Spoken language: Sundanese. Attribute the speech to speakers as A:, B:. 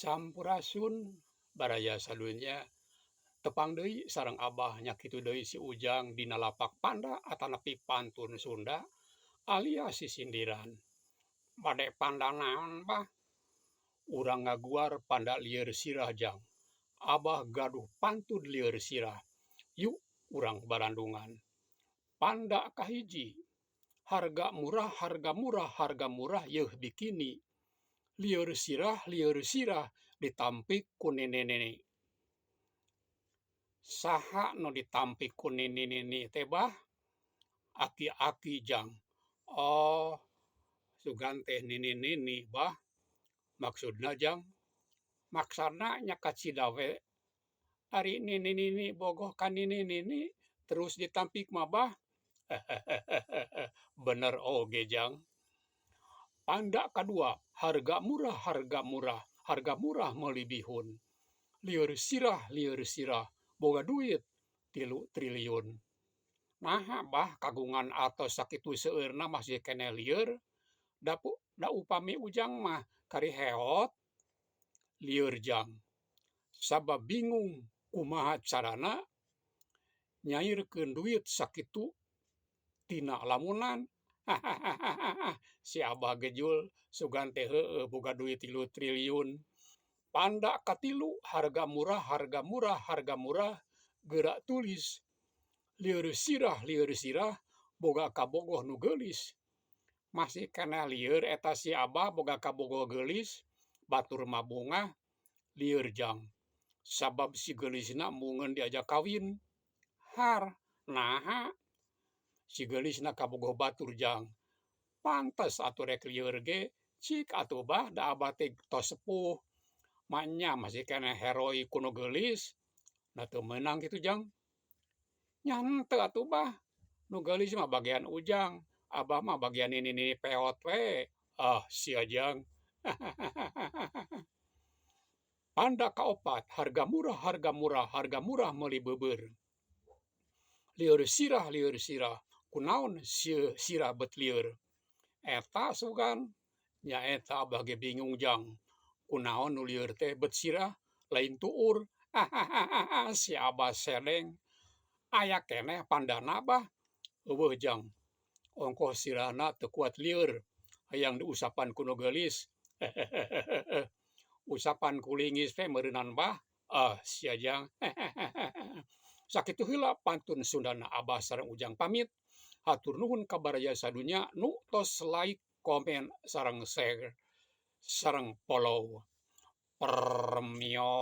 A: Sampurasun baraya sadunya tepang deui sareng Abah nya kitu deui si Ujang dina lapak panda atanapi pantun Sunda alias sisindiran. Bade panda naon Bah? Urang ngaguar panda lieur sirah jang. Abah gaduh pantun lieur sirah. Yuk urang barandungan. Panda kahiji, harga murah harga murah harga murah yeuh bikini. Lieur sirah lieur sirah ditampik ku nini-nini. Saha nu ditampik ku nini-nini teh Bah? Aki-aki jang. Oh, sugan teh nini-nini Bah. Maksudna jang? Maksana nya kacida we ari nini-nini bogoh ka nini-nini terus ditampik mah Bah. Bener oge jang. Panda kadua, harga murah harga murah harga murah meuli bihun. Lieur sirah lieur sirah boga duit 3 triliun. Naha Bah kagungan artos sakitu seueurna masih keneh lieur? Da upami Ujang mah kari heot. Lieur jang. Sabab bingung kumaha carana nyairkeun duit sakitu tina lamunan. Hahahaha si Abah gejul sugan teh heueuh boga duit 3 triliun. Panda katilu, harga murah harga murah harga murah geura tulis. Lieur sirah lieur sirah boga kabogoh nu geulis. Masih keneh lieur eta si Abah boga kabogoh geulis? Batur mah bungah. Lieur jang. Sabab si geulisna embungeun diajak kawin. Har, naha? Si geulisna kabogoh batur jang. Pantes atuh rek lieur ge. Cik atuh Bah da Abah teh tos sepuh. Maenya masih keneh heroi ku nu geulis. Da teu meunang kitu jang. Nya henteu atuh Bah. Nu geulis mah bagian Ujang, Abah mah bagian nini-nini peot we. Ah sia jang. Panda kaopat, harga murah harga murah harga murah meuli beubeur. Lieur sirah lieur sirah kunaon sirah bet lieur. Eta sugan? Nya eta Abah ge bingung jang. Kunaon nu lieur teh bet sirah lain tuur. Hahahaha si Abah sedeng. Aya keneh pandana Bah? Eueuh jang. Ongkoh sirahna teu kuat lieur hayang diusapan ku nu geulis. Hehehehe usapan ku linggis we meureunan Bah. Ah sia jang. Hehehehe Sakitu heula pantun Sundana Abah sareng Ujang pamit. Hatur nuhun ka baraya sadunya nu tos like, komen sareng share sareng follow. Permios.